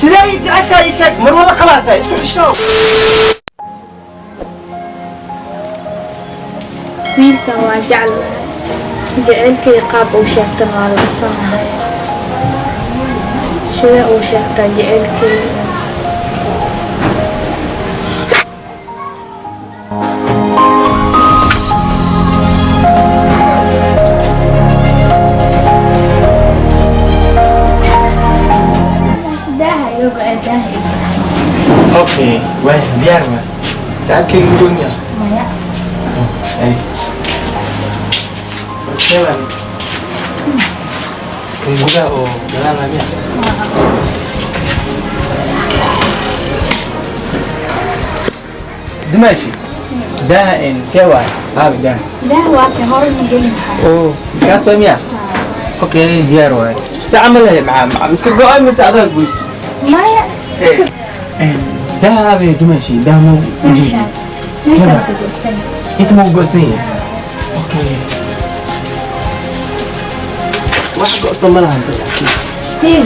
Sidee ii jeceshahay? Ii sheeg, mar wada qabaataa, isku xishow. Wiilkan waa jeclahay, jaceylkay qaab uu sheegtan waa la sanahay. Sidee uu sheegtaa jaceylkay? Daaha iga go-ay, daaha iga. Okay, waaya, diyaar waa. Saaxiibkayga ma joogmiya? Maya. Ay. Kewan. Kan gudaha oo gadaal miya? Dimaashi. Daaha in kee waay? Aabi daaha. Daaha waa ka hore, ma gelin karaa. Oo, kaas waa miya? Okay, diyaar waay. Saca ma lehe maxaa maxaa iska go'ay mise adaa goys? Maya. Daaha aabi dimaashi, daaha ma u jeedi. Meeshaan meeshaan ka go'san. Inta ma u go'san yahay? Okay. Wax go'san ma lahan dadka. Hee,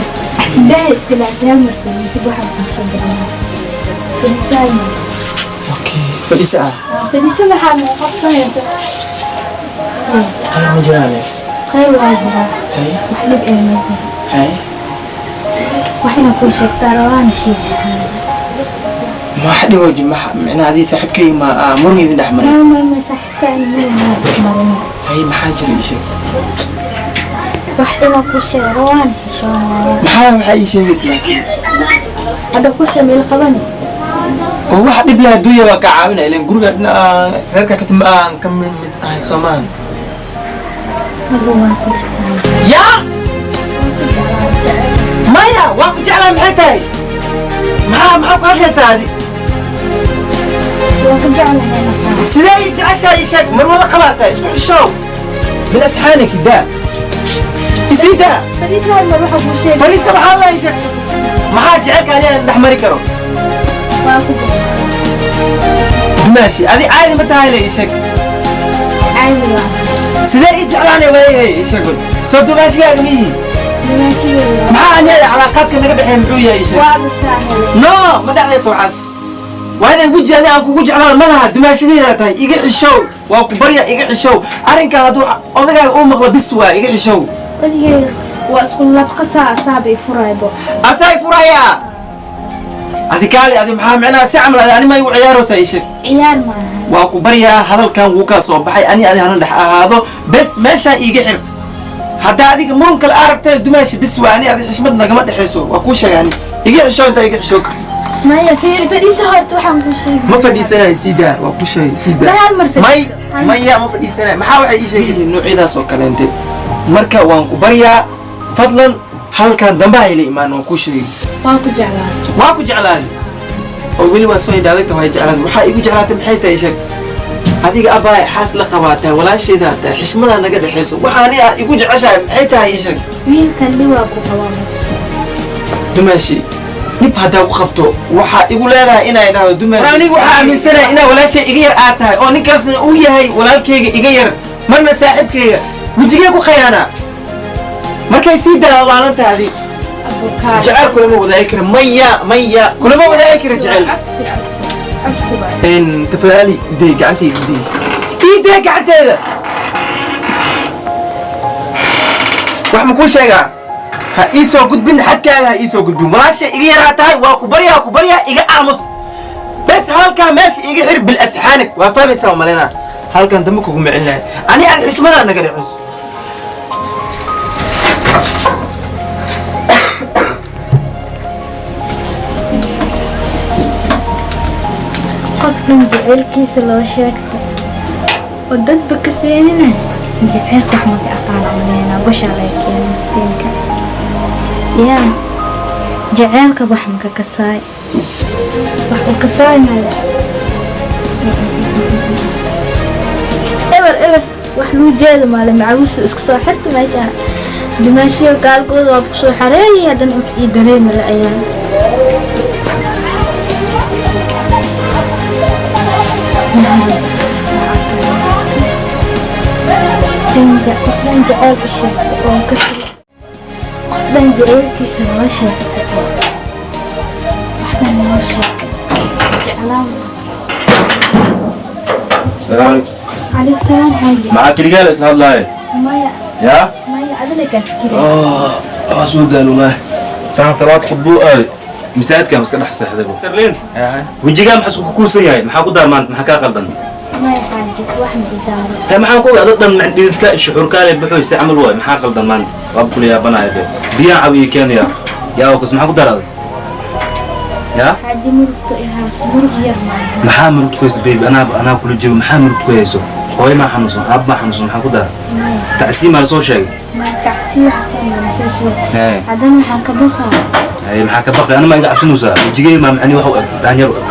daaha iska laafyaa marka mise waxaan ku sheeganaa fadhiisaayo. Okay. Fadhiisa ah. Fadhiisa, maxaa noo qabsanaysa? Khayr ma jiraan le? Khayr waa jiraa. Hay. Wax dhib ee ma jiro. Hay. Wax inaan kuu sheegtaa rabaana sheegay. Ma wax dhibo ma micnaha adii saaxiibkayga ma muran idin dhex maray? Ma saaxiibka aan muran marin. Hay, maxaa jira? Ii sheeg. Wax inaan kuu sheego rabaana xishoonaya. Maxaa waxaa ii sheegaysa laakiin? Hadda kuu sheeg meel qabani. Oo wax dhib leh adduunya waa kaa caawinaya, ileen guriga dhinaca reerka ka timi aan ka mid mid ahay soomahan. Hadda waan ku jeclahay. Yaa? Waan ku jeclahay jecel. Maya, waa ku jeclaa maxay tahay? Maxaa maxaa ku hadlaysaa adi? Waan ku jeclahay nafaa. Sidee ii jeceshahay? Ii sheeg, mar wada qabaataa, isku xishow. Bilasxaanik daa. Isii daa. Fadhiisa, hal mar waxaa kuu sheegay. Fariista maxaa la ii sheeg? Maxaa jecelka aniga dhex mari karo? Waan ku jeclahay. Dumaashi, adi caadi ma tahay le? Ii sheeg. Caadi waa. Sidee ii jeclaanay waayahay? Ii sheeg bal. Soo dumaashigaaga miyihi? Dhimaashadeeda. Maxaa aniga calaaqaadka naga dhexeeya muxuu yahay? Ii sheeg. Waa bitaa helay. No, ma dhacdayso waxaas. Waa inay weji adi aan kugu jeclaan ma laha. Dumaashadeeda tahay, iga xishow, waa ku barya, iga xishow. Arrinkan hadduu odagaaga uu maqlo, bis waa, iga xishow. Wadigeyga waa isku labqasaa, asaaba i furaybo. Asaay furaya? Adi kaali, adi maxaa micnaha si camal adi ani ma igu ciyaaraysaa? Ii sheeg. Ciyaar maaha. Waa ku baryaa, hadalkan wuu kaa soo baxay, ani adi hana dhex ahaado bes, meeshaa iiga xir. Haddaa adiga muran kale aa rabtana, dumaashi, bis waa, ani adi xishmad nagama dhexayso, waa kuu sheegay. Ani iga xishow intaa iga xishoo karto. Maya, fiiri, fadhiisa horta, waxaan kuu sheegay. Ma fadhiisanayo, sii daa, waa ku sheegay, sii daa. Mar hal mar fadhiiso. May. Hal mar. Maya, ma fadhiisanayo. Maxaa waxay ii sheegaysa noocyadaas oo kaleente? Marka waan ku baryaa, fadlan halkan dambe ha ila imaan, waan kuu sheegay. Waan ku jeclaaday. Waa ku jeclaaday oo weli waa soo hidhaadagta, waa jeclaaday. Waxaa igu jeclaatay maxay tahay? Sheeg adiga. Abaay, xaas la qabaataa, walaasheedaa tahay, xishmadaa naga dhexayso. Waxaani aad igu jeceshahay maxay tahay? Ii sheeg. Wiilkan dhibaa ku qabaa. Dumaashi, dhib haddaa ku qabto, waxaa igu leedahay inay dhahdo dumaashi. Anigu waxaa aaminsanahay inaa walaashay iga yar aad tahay, oo ninkaasna uu yahay walaalkayga iga yar, marna saaxiibkayga. Wejigee ku khayaanaa markay sii daa waalan tahay adi. Abukaar. Jecel kulama wadaagi kara, maya, maya, kulama wadaagi kara jecel. Codsi, codsi, codsi waay. In tafaali day gacantayda, day ii day gacanteeda. Wax ma kuu sheegaa? Ha ii soo gudbin xadkaaga, ha ii soo gudbin. Walaashay iga yaraa tahay, waa ku baryaa, ku baryaa, iga aamus bes. Halkaa meesha iga xir bilasxaanig, waa fahmaysaa malena. Halkan dambe kuguma celinayo, ani aad xishmadaa naga dhexayso. Qof dhan jaceylkiisa loo sheegta oo dadba ka seenina, jaceylka wax maka aqaana maleynaa. Goshaa laga keena miskiinka. Yaa jaceylka wax maka kasaay, wax uu kasaay male. Eber eber wax luu jeeda male. Macawisu iska soo xirta meesha, dimaashiyo gaalkooda waa kusoo xareeyay, haddana wax ii dareemi la ayaa. Qof dhan jaceyl u sheegta oo ka, qof dhan jaceylkiisa loo sheegtay oo Haddana noo sheeg jeclaan. Salaam calaykum. Calaykum salaam, xaaji. Maxaa keligaa la isla hadlaaye? Maya. Yaa. Maya, adina kaa fikiraya. Waa soo daal wallaahi. Saan salaad khudbuu aaday. Masaajidka iska dhex seexday. Sterlin. Wejigaa maxaa isku kuursan yahay? Maxaa ku daar maanta? Maxaa kaa qaldan? Maya xaaji, wax ma idaaro. Taa maxaan ku ogaa dad dhan dhididka shuxurkaale buxuysa camal waay. Maxaa qaldan maanta? Waa kula yaabanaya be. Biyaan cab iyo keenaya. Yaa oo kas maxaa ku daraaday? Yaa? Xaaji, murugto ihaas, murug yar maaha. Maxaa murugta ku hayso, baby? Anaa kula joogo. Maxaa murugta ku hayso? Hooyo maa xanuunsan, aab maa xanuunsan, maxaa ku dara? Maya. Tacsiin maa la soo sheegay? Maya, tacsi waxaas dhan lama soo sheeg. Hee. Haddana waxaan ka baqaa. Ay, maxaa ka baqay? Ana ma iga cabsanaysaa? Wejigay maa macni wax u eg daanyar u eg?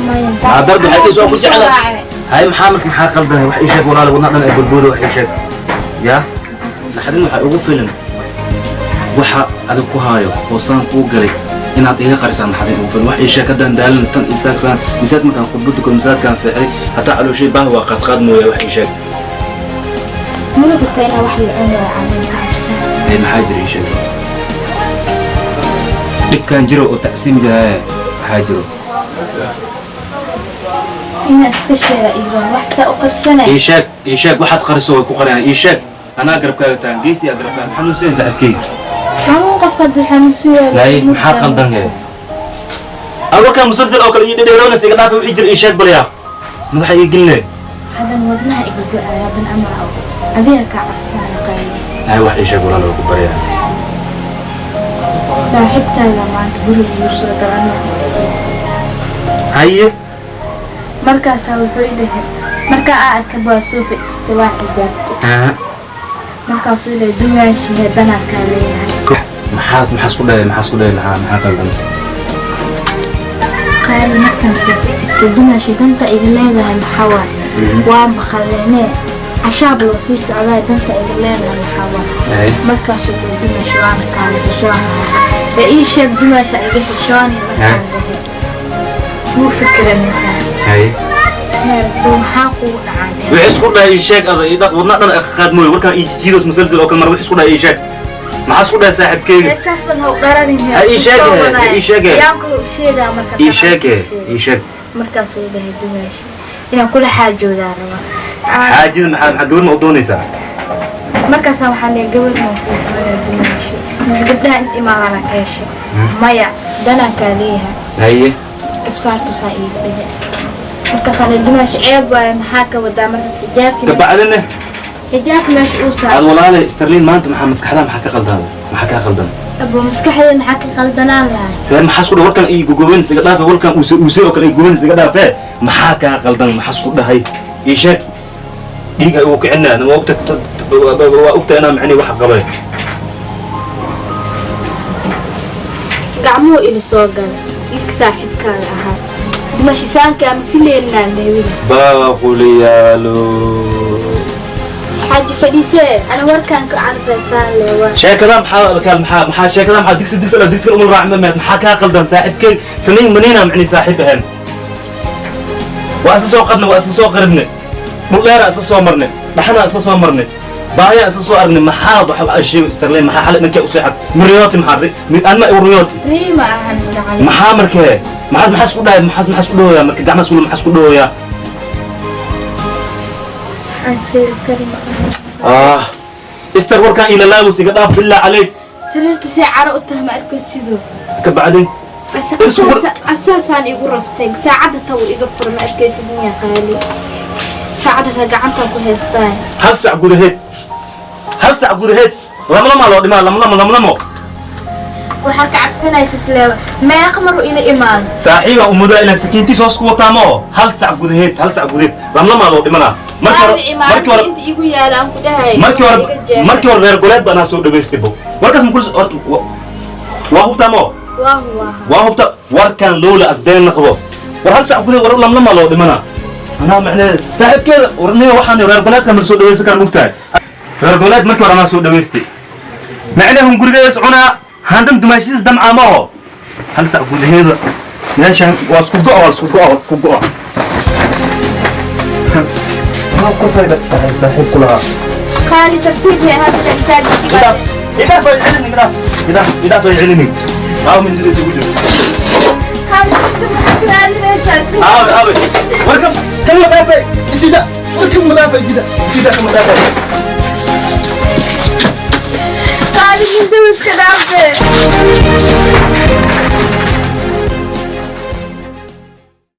Maya. Maxaa dardu waxay soo ku jecla? Hay, maxaa marka maxaa qaldan? Wax ii sheeg walaal, wadna dhan ay bulboodo, wax ii sheeg. Yaa? Naxdin waxaa ugu filan waxa adag ku haayo oo saan kuu galay inaad iga qarisaan, naxdin ugu filan. Wax ii sheeg, haddaan daalin tan isaagsaan misaad markaan khudbad tuko misaadkaan seexday hataa calooshay baah waa qaadqaad mooya, wax ii sheeg. Murugta inaa wax la cuno waa caleen ka cabsan. Ay, maxaa jira? Ii sheeg. Dhibkaan jiro oo tacsiim jira, maxaa jiro? Inaa iska sheega iiban wax saa u qarsanay. Ii sheeg, ii sheeg, waxaad qariso way ku qariyaan. Ii sheeg, anaa garabkaaga taagan, geesi aa garabkaaga xanuunsan saaxiibkeyga. Xanuun qofka hadduu xanuunsan yahay. Nay, maxaa qaldan he? Warkaan musalsal oo kale iyo dhedheeroonaysa iga dhaafa, wixii jira ii sheeg balyaa. Madaxa ii geline. Hadan wadnaha iga go-ayo, hadan amar adiga kaa cabsanaya qayli. Hay, wax ii sheeg walaal, waa ku baryaa. Saaxiibkaaga maanta guriga igu soo galana. Haye. Markaasaa wuxuu i dhahay, markaa aa arkay waa soo fadhiistay, waa xijaabtay. Markaasuu i dhahay, dumaashii danaa kaa leeyahay. Maxaas ku dhahay? Maxaas ku dhahay? Maxaa qaldan? Qaali, markaan soo fadhiistay, dumaashi danta iga leedahay maxaa waaye? Waa maqaleenee cashaab loo sii socdaa, danta iga leedahay maxaa waaye? Markaasuu dhahay, dumaashi waana kaala xishoonaya ee ii sheeg, dumaasha iga xishoonay. Markaan dhahay, wuu fikira ninkaan. Haye. Heer buu maxaa kugu dhacaan? Wixii isku dhahay ii sheeg ada, ii dhaq wadna dhan qaad mooy warkaan ii jijiidos musalsal oo kale mar. Wixii isku dhahay ii sheeg. Maxaa isku dhahay saaxiibkeyga? Saas dhan ha u dharanin. Ha ii sheeg, ha ii sheeg. Yaan ku sheegaa marka. Ii sheeg, ii sheeg. Markaasuu dhahay, dumaashi inaan kula xaajoodaa rabaa. Xaajida maxaa gabar ma u doonaysaa? Markaasaa waxaa leeyahay, gabar maan kuu doonaa dumaashi, mise gabdhaha inta imaadana ka heshay? Maya, danaa kaa leeyahay. Haye. Ibsaartusaa iiga dhigay. Markaasaa leeyahay, dumaashi ceeb waaye, maxaa ka wadaa? Markaas xijaabki Kabacdina xijaabka meesha uu aad saaray. Walaalay Sterlin, maanta maxaa maskaxda maxaa ka qaldan? Maxaa kaa qaldan? Abuu, maskaxdeeda maxaa ka qaldanaan lahay? See, maxaa isku dhahay warkaan ii gogoben iga dhaafe, warkaan uuse uuse oo kale ii gogoben iga dhaafe, maxaa kaa qaldan? Maxaa isku dhahay? Ii sheeg, dhiiga ugu kicinaa waa ogta, waa ogta inaa macni wax qabay. Gacmuhu ili soo galay wiilka saaxiibkaaga ahaa, dumaashi saanka ama fileynaan dhahay. Baaquliyaalo. Xaaji, fadhiisee, ana warkaan ka carbeysaan leewaa. Sheekada maxaa kaal maxaa sheekada maxaa digsi digsi la digsi umul raac ma maxaa kaa qaldan saaxiibkay? Sanayn maniina macni saaxiib ahaan waa isla soo qadnay, waa isla soo qaribnay, dhul dheeraa isla soo marnay, dhaxanaa isla soo marnay, baahiyaa isla soo aragnay. Maxaa waxa sheego Sterlin? Maxaa xalay dhankee u seexad miriyooti? Maxaa anma igu riyooti? Riima ahan gacali. Maxaa markee maxaa isku dhahay? Maxaa isku dhahoyaa marka gacmaha isku maxaa isku dhahoyaa? Waxaan sheegi kari ma ahan. Ah, Ister, warkaan ila laabus iga dhaaf, billah calayk. Sariirta see caro u tahay ma arko sidoo. Ka bacdin. Asaasaan igu raftay saacadda taw iga fura, ma arkaysid miyaa qaali? Saacadda ta gacantaan ku haystaa. Hal sac gudaheed, hal sac gudaheed lamlama loo dhimaa, lamlamo lamlamo. Waxaa ka cabsanaysa isleeba meeqa maru ila imaado. Saaxiiba umudaa inaan sakiintiis hoos ku wataa ma oo hal sac gudaheed, hal sac gudaheed lamlamaa loo dhimanaa. Markii hore markii hore inta igu yaala aan ku dhahay. Markii hore reer goleed baan soo dhageystay bo warkaas makul horta waa hubtaa ma oo. Waa huwaa. Waa hubta warkaan loola asbeen naqdo war hal sac gudaheed war lamlamaa loo dhimanaa. Anaa macnaheed saaxiibkeeda warniyo waxaan reer goleedka mar soo dhageysan karaan ogtahay reer goleed markii hore anaa soo dhageystay macnahum gurigeeda soconaa handan dumaashidiis damcaa ma oo hal sac gudaheeda meeshan waa isku go'o, waa isku go'o, waa isku go'o. Maxaa ku fayda tahay saaxiib kulahaa? Qaali, tartiib hee, hadda masaajidkii baa. Idaaf, idaaf way celini, idaaf, idaaf, idaaf way celini. Aaw, mindida ugu jiro. Qaali. Raadinaysaa iska. Aawe, aawe warka kan ma dhaafay isida, warkan ma dhaafay isida, isida kan ma dhaafay. Qaali, minda iska dhaafe.